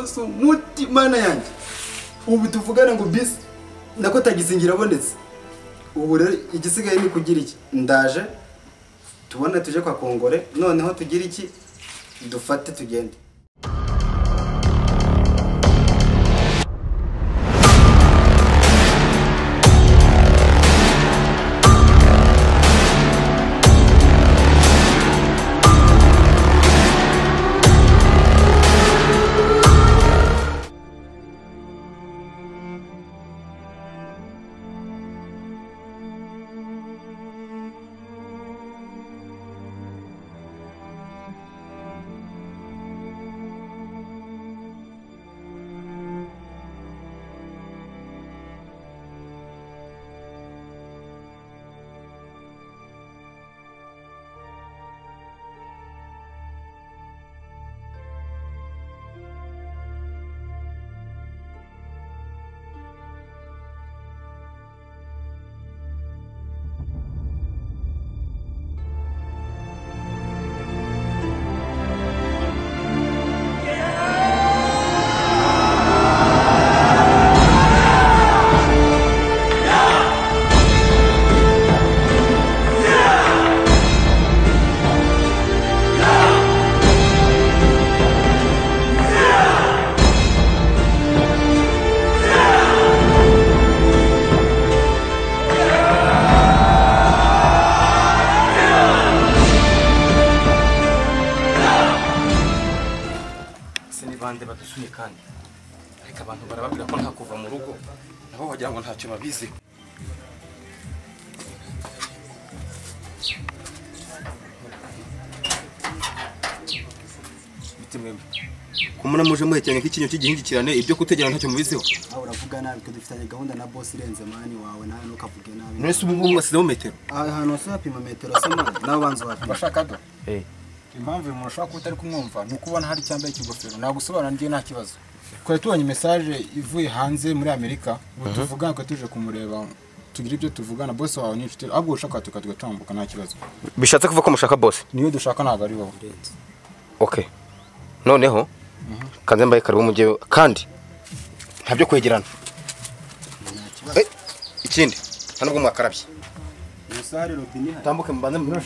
Boss umuti mana yanjye. Ubu tuvugana ngo bisi nako tagisi ngirabonetse. Ubu rero igisigaye ni kugira iki? Ndaje tubone tuje kwa Kongore noneho tugira iki? Dufate tugende. Kandi ariko abantu barababwira ko nta kuva mu rugo nabo wagira ngo ntacyo babizi. Kumuna muje muhekenye nk'ikinyo cy'igihingikirane ibyo kutegera ntacyo mubiziho. Aho uravuga nabi ko dufitanye gahunda na boss irenze mani wawe nawe ntukavuge nabi. None se ubu ngubu mwasizeho metero? Ahantu hose hapima metero se mani nawe banza wapima. Bashaka do. Impamvu uyu muntu ushobora kuba utari kumwumva ni ukubona hari icyambaye ikigofero nagusobanura ngiye nta kibazo. Twari tubonye message ivuye hanze muri Amerika ubu tuvugana ko tuje kumureba tugira ibyo tuvugana boss wawe ni inshuti ahubwo ushaka tugatambuka nta kibazo. Bishatse kuvuga ko mushaka boss? Niyo dushaka ntabwo ari wowe. Okay. Noneho kanze mbaye karibu mujye kandi ntabyo kwegerana. Ikindi nta nubwo mwakarabye. Tambuke mbanze mwe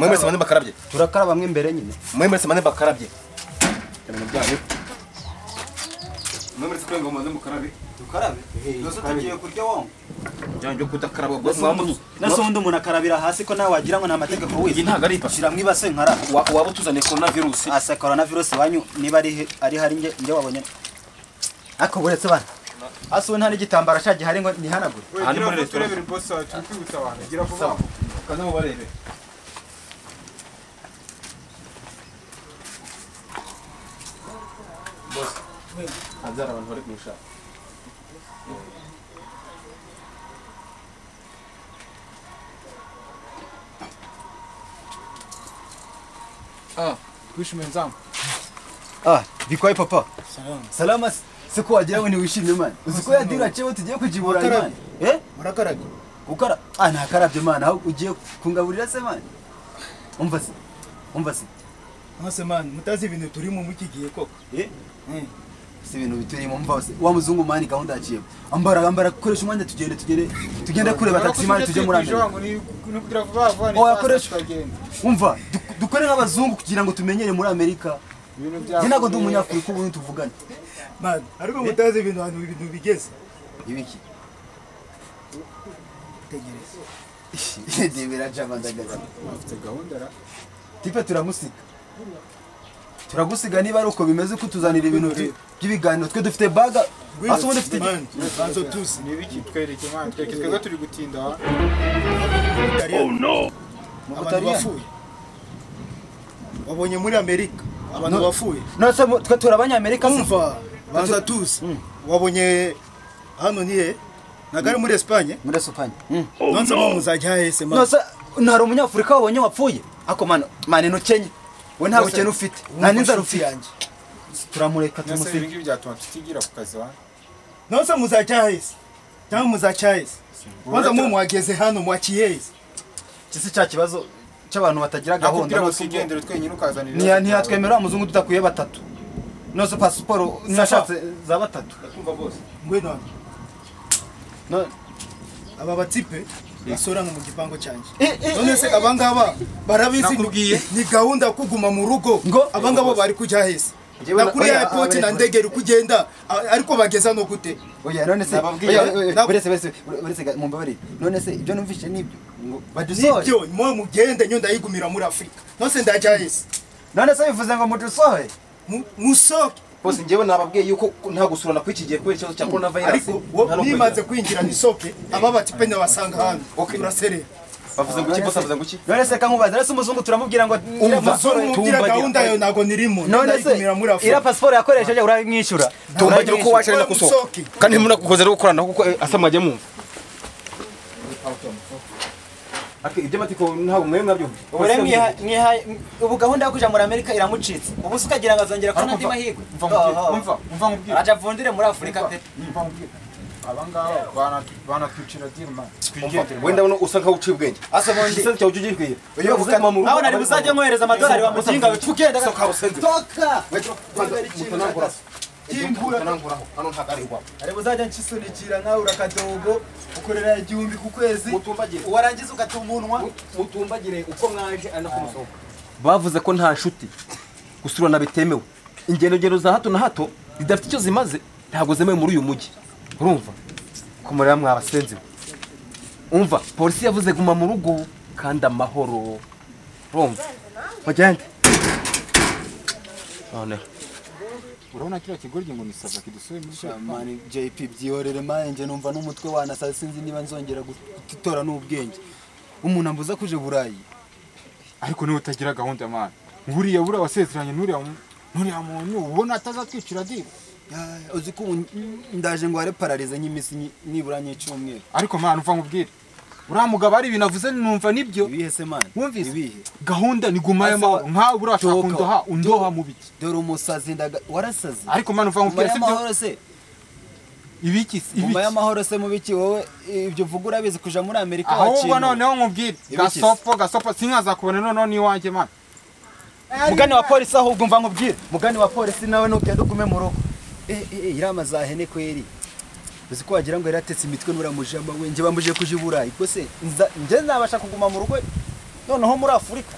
mwese mbanze bakarabye. Turakaraba mwe mbere nyine. Mwe mwese mbanze bakarabye. Ibintu byanyu. Mwe mwese kwenga mbanze mukarabe. Dukarabe? Nose tugiye kurya wongo. Byanyu kudakaraba bwo mwamutu. Nase undi umuntu akarabira hasi ko nawe wagira ngo nta mategeko wize. Iyi ntago ari ipasi. Shira mwibase nkara. Waba tuzane coronavirus. Asa coronavirus wanyu niba ari hari nge wabonye. Ako buretse bana. Aso nta n'igitambara cyagihari ngo nihanagure. Hano muri restaurant turebere boss wawe turi kwibutsa abantu gira vuba. Kaza mubarebe. Boss, hanze hari abantu bari kumushaka. Kwishimye nzamu. Bikwaye papa. Salama. Siko wagira ngo niwishimye man. Uziko yadira cyewe tugiye kujibura man. Murakarabye. Ukara ntakarabye man aho ugiye kungaburira se man. Umva se. Umva se. Nose man mutazi ibintu turimo muki gihe koko. Si ibintu biturimo umva se. Wa muzungu man gahunda yaciye. Ambara koresha umwanya tugende kureba taxi man tujye muri Amerika. Oya koresha. Umva dukore nk'abazungu kugira ngo tumenyere muri Amerika. Njye ntabwo ndi umunyafurika ubu tuvugana. Man, ariko mutazi ibintu ahantu ibintu bigeze. Ibiki? Tegereza. Debera jabandagaza. Afite gahunda ra. Tipe turamusiga. Turagusiga niba ari uko bimeze kutuzanira ibintu by'ibiganiro twe dufite baga. Asa ubundi dufite banzo tusi. Ni ibiki twereke man, twereke twebwe turi gutinda. Oh no. Abantu bafuye. Wabonye muri Amerika abantu bafuye. Nose twe turi abanyamerika umva. Banza tuzi. Wabonye hano ni he? Nagari muri Espagne? Muri Espagne. Nonse mo muzajya hese man. Nose ntari umunyafurika wabonye wapfuye. Ako man, man ntukenye. We nta bukene ufite. Nta n'inzara ufite yanjye. Turamureka tumusiga. Nose ibi byatuma tutigira ku kazi wa. Nonse muzajya hese. Cyangwa muzajya hese. Banza mu mwageze hano mwakiye hese. Kisi cya kibazo cy'abantu batagira gahunda no twigendere twenyine ukazanira. Ntiyatwemera muzungu tudakuye batatu. Nose pasiporo nashatse za batatu. Ndakumva bose. Ngwino. No aba batipe basorana mu gipango cyanjye. None se abangaba barabizi ni gahunda kuguma mu rugo. Abangabo bari kujya hese. Na kuri airport na ndege iri kugenda ariko bageza no gute. Oya none se uretse mumbabarire. None se ibyo numvise nibyo ngo badusohoye. Nibyo mwe mugende nyo ndayigumira muri Afrika. None se ndajya hese. None se bivuze ngo mudusohoye. Musoke. Bose njyewe nababwiye yuko nta gusurana kw'iki gihe kubera ikibazo cya corona virus. Ariko nimaze kwinjira nisoke aba batipe nabasanga hano. Turaserera. Bavuze ngo iki bose bavuze ngo iki? None se kankubaza none se umuzungu turamubwira ngo umva gahunda yo nago nirimo. None se ira passport yakoresheje urabimwishyura. Tumbagira uko waje na kusohoka. Kandi munagukoze rero gukorana kuko asa mwajye mumva. Ati ibyo matiko ntabwo mwe mwabyumva. Ubure mwiha ubu gahunda yo kuja muri Amerika iramucitse. Ubu se ukagira ngo azongera kubona andi mahirwe. Umva nkubwire. Aja avundire muri Afrika pe. Umva nkubwire. Abangaba banatwicira deal man. Wenda uno usa nkaho uciye ubwenge. Asa bondi. Igisazi cyawe ugikwiye. Uyo nawe nari buzajye nkohereza amadolari wa muginga we tugenda. Soka busenze. Toka. Mutananguraho. Hano ntabwo ari iwawe. Ari buzajya nshisunikira nawe urakadogo ukorera 1000 ku kwezi. Mutumbagire. Warangiza ukatumunwa. Mutumbagire uko mwaje ari nako musohoka. Bavuze ko nta nshuti gusurana bitemewe. Ingendo za hato na hato zidafite icyo zimaze ntabwo zemewe muri uyu mujyi. Urumva ko murira mwabasenze. Umva polisi yavuze guma mu rugo kandi amahoro. Urumva bagende. None urabona kiriya kigoryi ngo nisava kidusuye muri Shamani JP byihorere manje numva n'umutwe wanasa sinzi niba nzongera gutora n'ubwenge. Umuntu ambuza kuje Burayi. Ariko niwe utagira gahunda man. Buriya buriya wasezeranye nuriya muntu ubona atazatwicira deal. Uzi ko ndaje ngo are pararize nk'imisi nibura ny'icyumweru. Ariko man uva nkubwire. Uriya mugabo ari ibintu avuze numva nibyo. Ibihe se man? Wumvise? Ibihe. Gahunda ni gumaye amahoro. Nkawe urashaka kundoha undoha mu biki? Dore umusazi ndaga warasaze. Ariko man uva nkubwire sibyo? Amahoro se. Ibiki se? Ibiki? Gumaye amahoro se mu biki wowe ibyo uvuga urabizi kuja muri Amerika wakintu. Ahubwo noneho nkubwire. Gasopo sinkazakubona noneho ni wanjye man. Mugani wa polisi ahubwo umva nkubwire. Mugani wa polisi nawe nugenda ugume mu rugo. Irama za hene kweri. Uzi ko wagira ngo yaratetse imitwe nuramujama we nje bambuje kuja Burayi. Ubwo se nje nabasha kuguma mu rugo noneho muri Afrika.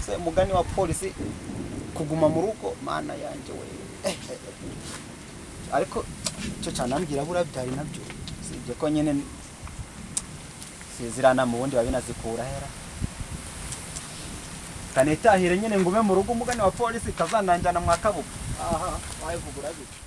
Se mugani wa polisi kuguma mu rugo mana yanje we. Ariko cyo cyanambwira bura byari nabyo. Sibyo ko nyene sizirana mu bundi babinazikura hera. Kanetahire nyene ngume mu rugo mugani wa polisi kazananjana mwakabuka. Aha, wayivugura bite.